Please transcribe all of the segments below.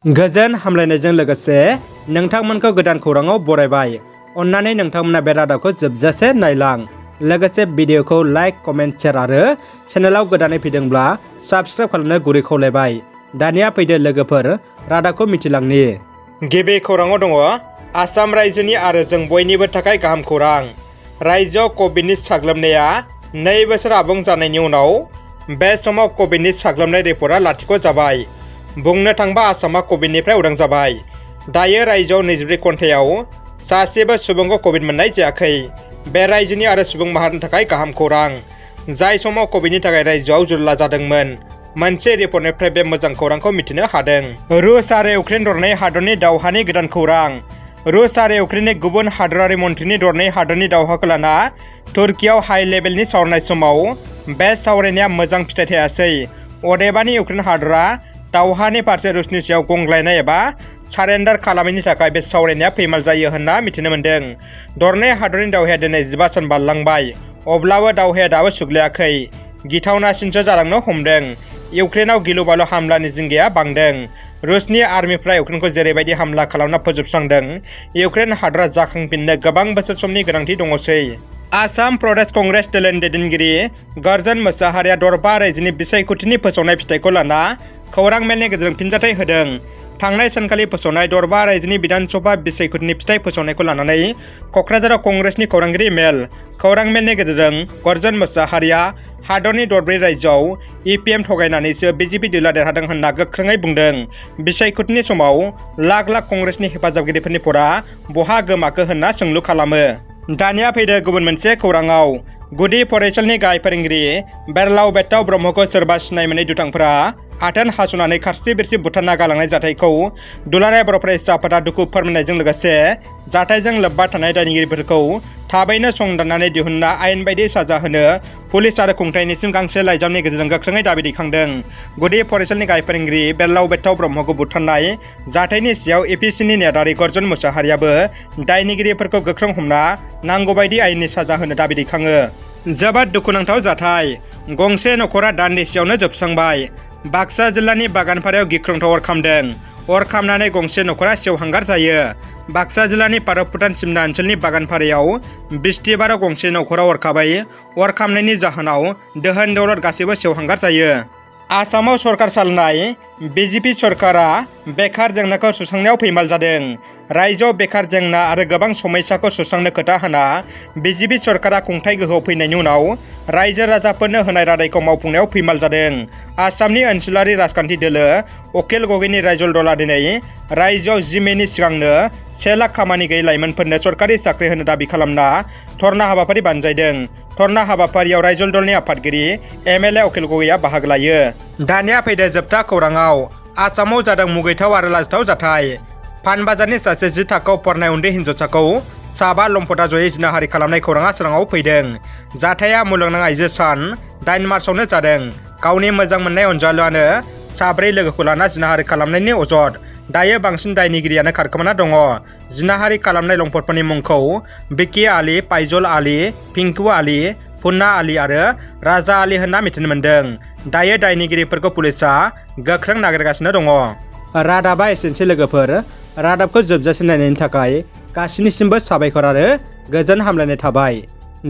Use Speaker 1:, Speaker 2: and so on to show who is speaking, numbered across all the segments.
Speaker 1: गोजोन हामलायनायजों लोगोसे नोंथांमोनखौ गोदान खौराङाव बरायबाय। अन्नानै नोंथांमोना बे रादाबखौ जोबजासे नायलां। लोगोसे भिडिअखौ लाइक, कमेन्ट, शेयार आरो चेनेलाव गोदानै फैदोंब्ला साबस्क्राइब खालामनो गुरै खावलायबाय। दानिया फैदो लोगोफोर रादाबखौ मिथिलांनि। गिबि खौराङाव दङ आसाम रायजोनि आरो जों बयनिबो थाखाय गाहाम खौरां। रायजोआव कभिडनि साग्लोबनाया 2 बोसोर आबुं जानायनि उनाव बे समाव कभिडनि साग्लोबनाय रिपर्टआ लाथिख' जाबाय। बुंनो थांबा आसामा कभिडनिफ्राय उदां जाबाय। दायो रायजोआव 24 घन्टायाव सासेबो सुबुंखौ कभिड मोननाय जायाखै। बे रायजोनि आरो सुबुं माहारिनि थाखाय गाहाम खौरां। जाय समाव कभिडनि थाखाय रायजोआव जुरला जादोंमोन, मोनसे रिपर्टनिफ्राय बे मोजां खौरांखौ मिथिनो हादों। रुस आरो इउक्रेन दरनै हादरनि दावहानि गोदान खौरां। रुस आरो इउक्रेननि गुबुन हादरारि मन्थ्रिनि दरनै हादरनि दावहाखौ लाना तुर्कीयाव हाइ लेभेलनि सावरायनाय समाव बे सावरायनाया मोजां फिथाइ थायासै। अदेबानि इउक्रेन हादरा दावहानि फारसे रुसनि सायाव गंग्लायनाय एबा सारेन्डार खालामैनि थाखाय बे सावरायनाया फैमाल जायो होनना मिथिनो मोन्दों। दरनै हादरनि दावहाया दिनै 15 सान बारलांबाय, अब्लाबो दावहाया दाबो सुग्लायाखै। गिथावनासिनसो जालांनो हमदों। इउक्रेनाव गिलु-बालु हामलानि जिंगाया बांदों। रुसनि आर्मिफ्रा इउक्रेनखौ जेरैबायदि हामला खालामना फोजोबस्रांदों, इउक्रेन हादरा जाखांफिननो गोबां बोसोर समनि गोनांथि दङसै। आसाम प्रदेश कंग्रेस दोलोनि दैदेनगिरि गर्जन मोसाहारिया दरबा रायजोनि बिसायख'थिनि फोसावनाय फिथाइखौ लाना खौरां मेलनि गेजेरजों फिनजाथाय होदों। थांनाय सानखालि फोसावनाय दरबा रायजोनि बिधानसभा बिसायख'थिनि फिथाइ फोसावनायखौ लानानै क'क्राझाराव कंग्रेसनि खौरांगिरि मेल। खौरां मेलनि गेजेरजों गर्जन मोसाहारिया हादरनि दरब्रै रायजोआव EPM थगायनानैसो BJP दोला देरहादों होनना गोख्रोङै बुंदों। बिसायख'थिनि समाव लाख लाख कंग्रेसनि हेफाजाबगिरिफोरनि भटआ बहा गोमाखो होनना सोंलु खालामो। दानिया फैदो गुबुन मोनसे खौराङाव। गुदि फरायसालिनि गाहाय फोरोंगिरि बेरलाव बेत्ताव ब्रह्मखौ सोरबा सिनाय मोनै दुथांफोरा आथोन हास'नानै खारसि बिरसि बुथारना गालांनाय जाथायखौ दुलाराय बर' फरायसा आफादा दुखु फोरमायनायजों लोगोसे जाथायजों लोब्बा थानाय दायनिगिरिफोरखौ थाबैनो संदाननानै दिहुनना आयेन बायदि साजा होनो पुलिस आरो खुंथायनिसिम गांसे लाइजामनि गेजेरजों गोख्रोङै दाबि दैखांदों। गुदि फरायसालिनि गाहाय फोरोंगिरि बेरलाव बेत्ताव ब्रह्मखौ बुथारनाय जाथायनि सायाव APCनि नेहाथारि गर्जन मोसाहारियाबो दायनिगिरिफोरखौ गोख्रों हमना नांगौबायदि आयेननि साजा होनो दाबि दैखाङो। जोबोद दुखुनांथाव जाथाय। गंसे नखरा दान्दिसेयावनो जोबस्रांबाय। बाक्सा जिल्लानि बागानपारायाव गिख्रंथाव अर खामदों। अर खामनानै गंसे नखरा सेवहांगार जायो। बाक्सा जिल्लानि भारत भुटान सिमना ओनसोलनि बागानपारायाव बिस्थिबाराव गंसे नखराव अर खाबाय। अर खामनायनि जाहोनाव दोहोन दौलत गासैबो सेवहांगार जायो। आसामाव सरकार सालायनाय BJP सरकारा बेकार जेंनाखौ सुस्रांनायाव फैमाल जादों। रायजोआव बेकार जेंना आरो गोबां समस्याखौ सुस्रांनो खोथा होना BJP सरकारा खुंथाय गोहोआव फैनायनि उनाव रायजो राजाफोरनो होनाय रादायखौ मावफुंनायाव फैमाल जादों। आसामनि ओनसोलारि राजखान्थि दोलो अखिल गगैनि रायजो दलआ दिनै रायजोआव 10 मेनि सिगांनो 1 लाख खामानि गैयै लाइमोनफोरनो सरकारि साख्रि होनो दाबि खालामना धर्ना हाबाफारि बानजायदों। धर्ना हाबाफारियाव रायजो दलनि आफादगिरि MLA अखिल गगैया बाहागो लायो। दानिया फैदो जोबथा खौराङाव। आसामाव जादों मुगैथाव आरो लाजिथाव जाथाय। पानबाजारनि सासे 10 थाखोआव फरायनाय उन्दै हिन्जावसाखौ साबा लम्पटआ जयै जिनाहारि खालामनाय खौराङा सोराङाव फैदों। जाथाया मुलुगनां आइजो सान 8 मार्चआवनो जादों। गावनि मोजां मोननाय अनजालुआनो 4 लोगोखौ लाना जिनाहारि खालामनायनि अजद। दायो बांसिन दायनिगिरियानो खारखोमाना दङ। जिनाहारि खालामनाय लम्पटफोरनि मुंखौ बिकी आली, पाइजल आली, पिंकु आली, पुन्ना आली आरो राजा आली होनना मिथिनो मोन्दों। दायो दायनिगिरिफोरखौ पुलिसआ गोख्रों नागिरगासिनो दङ। रादाबा एसेनोसै लोगोफोर। रादाबखौ जोबजासे नायनायनि थाखाय गासिनिसिमबो साबायखर आरो गोजोन हामलायनाय थाबाय।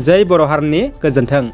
Speaker 1: जै बर' हारिनि गोजोन्थों।